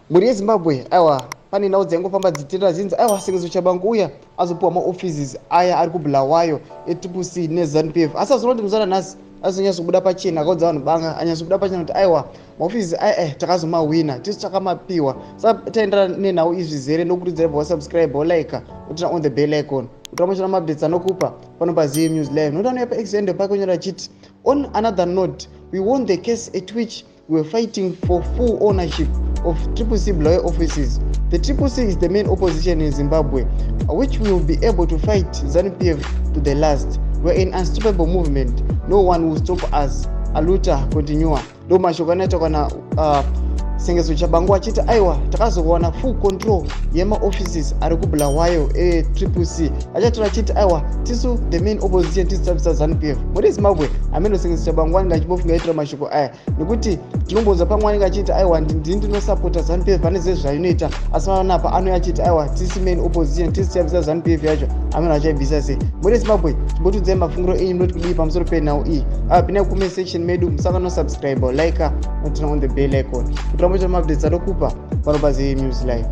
Mhuri yeZimbabwe, aiwa, pane nhau dzaingofamba dzichitenderera dzinzi aiwa, Sengezo Tshabangu uya azopiwa maoffices aya ari kuBulawayo eTriple C neZanu PF. Asi azoona kuti muzana nhasi azonyatsobuda pachena, akaudza vanhu banga, anyatsobuda pachena kuti aiwa, maoffices aya takazomahwina tisu, takamapiwa. Saka taenderana nenhau izvi zere, ndokurudzira bva wasubscribe, wolike, uturn on the bell icon kuti vamochona maupdates anokupa pano paZM News Live. Nokuti anouya paX handle pake achiti, "On another note, we won the case at which we were fighting for full ownership of Triple C Bulawayo offices. The Triple C is the main opposition in Zimbabwe, which we will be able to fight ZANU-PF to the last. We are an unstoppable movement. No one will stop us. A luta continua." Ndo mashoko anoita kana Sengezo Tshabangu achiti aiwa, takazowana full control yemaoffices ari kuBulawayo eTriple C. Achatora achiti aiwa, tisu the main opposition, tisu tabvisa ZANU PF. Muri Zimbabwe, ameno Sengezo Tshabangu anenge achimbofunga aitira mashoko aya, nekuti tinombonzwa pamwe anenge achiti aiwa, ndini ndinosapota ZANU PF pane zvezvainoita, asi vanapa anouya achiti aiwa, tisi main opposition, tisu tichabvisa ZANU PF yacho. Ameno achaibvisa sei? Muri Zimbabwe, chimbotiudzai mafungiro enyu, munoti kudii pamusoro penhau iyi? Pinai kucomment section medu, musakanganwa subscribe, like, noturn on the bell icon kuti ramboita maupdates anokupa pano paZM News Live.